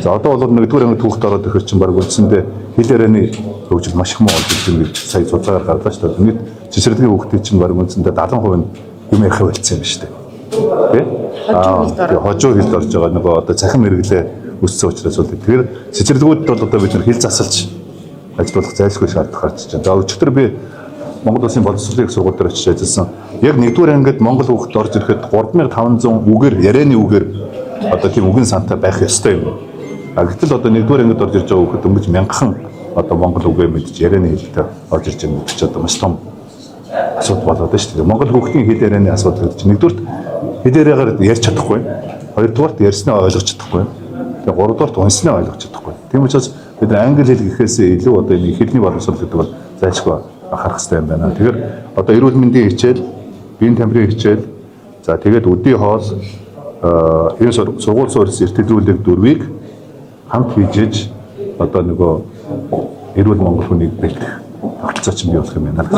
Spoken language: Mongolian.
За, одоо бол нэгдүгээр анги хүүхэд ороод ирэхээр чинь баг үндсэндээ хэл ярианы хөгжил маш их муу болж ирж байна гэж сая судалгаагаар гарлаа шүү дээ. Нийт Цэцэрлэгийн хүүхдийн чинь баг үндсэндээ 70% нь юм ярих болцсон юм шүү дээ. Тэ? Хожуу хилд ороод. Хожуу хилд орж байгаа, нөгөө одоо цахим хэрэглээ өссөн учраас бол тэгэхээр цэцэрлэгүүдэд бол одоо бид нар хэл засалж ажиллах зайлшгүй шаардлага гарч иж байна. За, өчигдөр би Монгол Улсын боловсролын их сургууль дээр очиж ажилласан. Яг нэгдүгээр ангид монгол хүүхэд орж ирэхэд 3500 үгээр, ярианы үгээр одоо тийм үгэн сантай байх ёстой юм. А гэтэл одоо нэгдүгээр ангид орж ирж байгаа хүүхэд дөнгөж мянган одоо монгол үгээ мэдж, ярианы хэлтэй орж ирж байгаа гэдэг чинь одоо маш том асуудал болоод байна шүү дээ. Монгол хүүхдийн хэл ярианы асуудал гэдэг чинь нэгдүгээрт хэл яриагаар ярьж чадахгүй. Хоёрдугаарт ярьснаа ойлгож чадахгүй. Тэгээ гуравдугаарт уншснаа ойлгож чадахгүй. Тийм учраас бид нар англи хэл гэхээс илүү одоо энэ хэлний боловсрол гэдэг бол зайлшгүй анхаарах хэрэгтэй юм байна. Тэгэхээр одоо эрүүл мэндийн хичээл, биеийн тамирын хичээл, за тэгээд өдийн хоол, энэ сургууль суурьс эртэлрүүлэг дөрвийг хамт хийж одоо нөгөө эрүүл монгол хүнийг бэлтгэх тогтолцоо чинь бий болох юм байна.